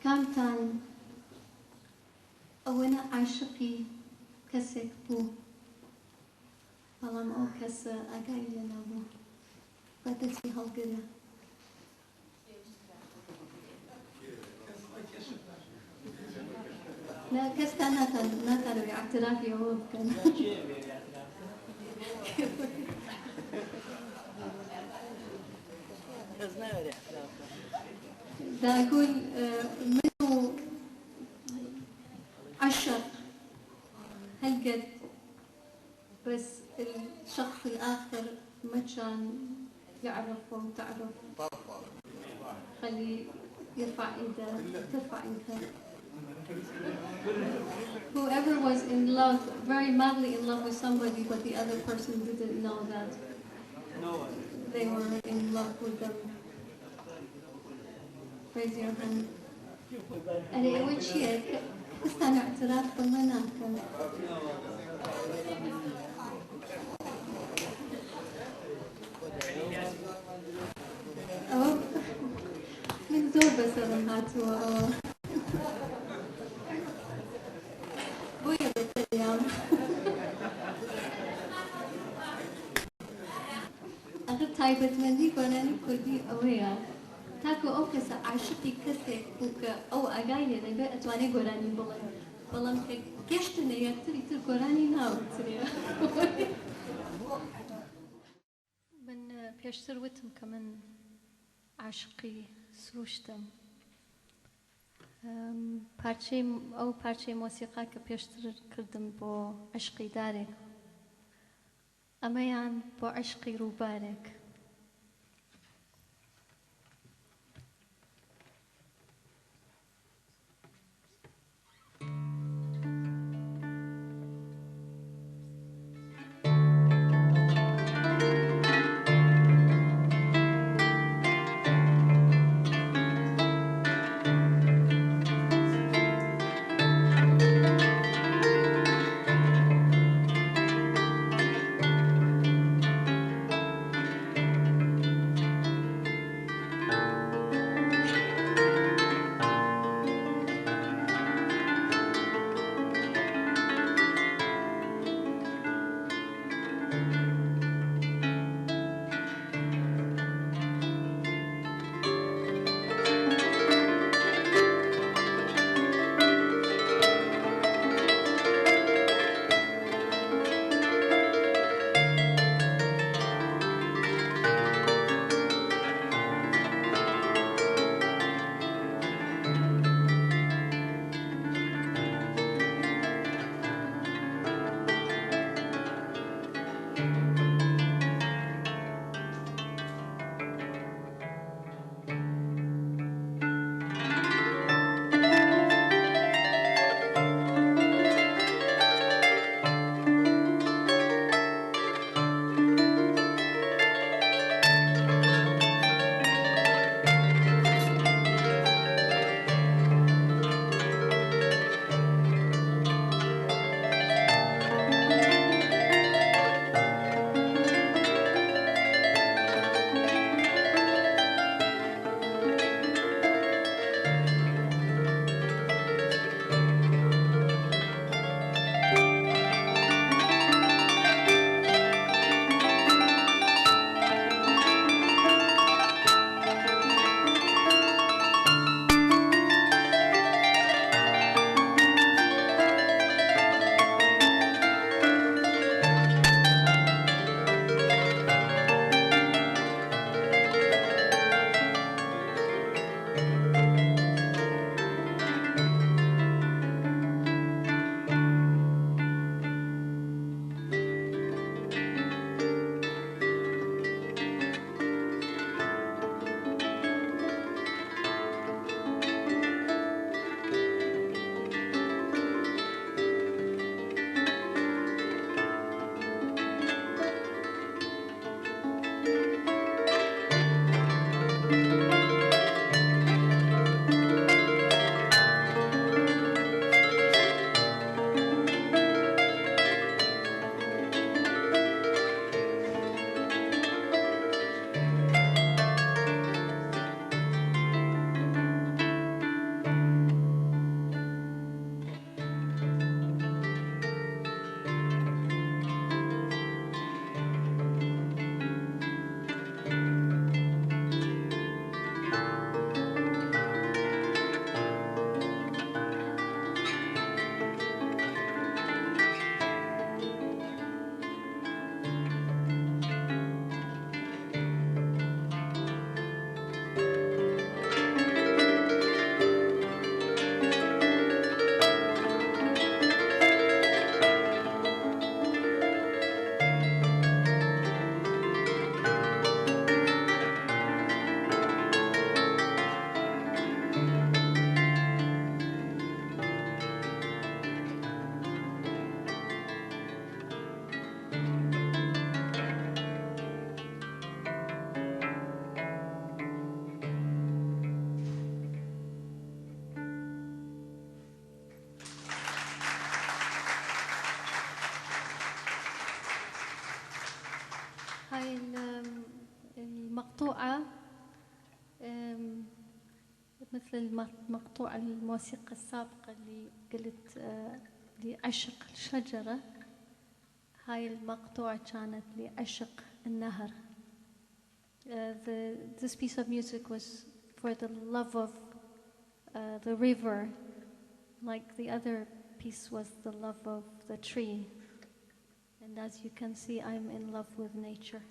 کامتان ئەوەنە عاشقی کەسێک بوو بەڵام ئەو کەسە ئاگای لێ نەبوو؟ با دەستی هەڵگرێ. نا کەستان ناتان ناتانەوێ اعترافی ئەوە بکەن. کەس ناوێرێ اعتراف بکا. داگول من و عشق هەلقد بس الشخص الآخر ما كان يعرف أو تعرف. خلي يرفع ايده، ترفع ايدها. Whoever was in love, very madly in love with somebody, but the other person didn't know that No one. they were in love with them. Raise your hand. ئەرێ ئەوە چییە؟ کەستان اعتراف بەمە ناکەن. ئەوە من زۆر بەسەرم هاتووە ئەوە. بۆیە بەتەنیام. ئەخر تایبەتمەندی گۆرانی کوردی ئەوەیە تاکو ئەو کەسە عاشقی کەسێک بوو کە ئەو ئاگای لێ نەبێ ئەتوانێ گۆرانی بڵێ، بەڵام کە گەشتنە یەکتری تر گۆرانی ناوترێ. من پێشتر وتم کە من عاشقی سروشتم. پارچەی ئەو پارچەی مۆسیقا کە پێشتر کردم بۆ عشقی دارێک، ئەمەیان بۆ عشقی ڕووبارێک. المقطوعة مثل المقطوعة الموسيقى السابقة اللي قلت لعشق الشجرة، هاي المقطوعة كانت لعشق النهر. This piece of music was for the love of the river, like the other piece was the love of the tree. And as you can see, I'm in love with nature.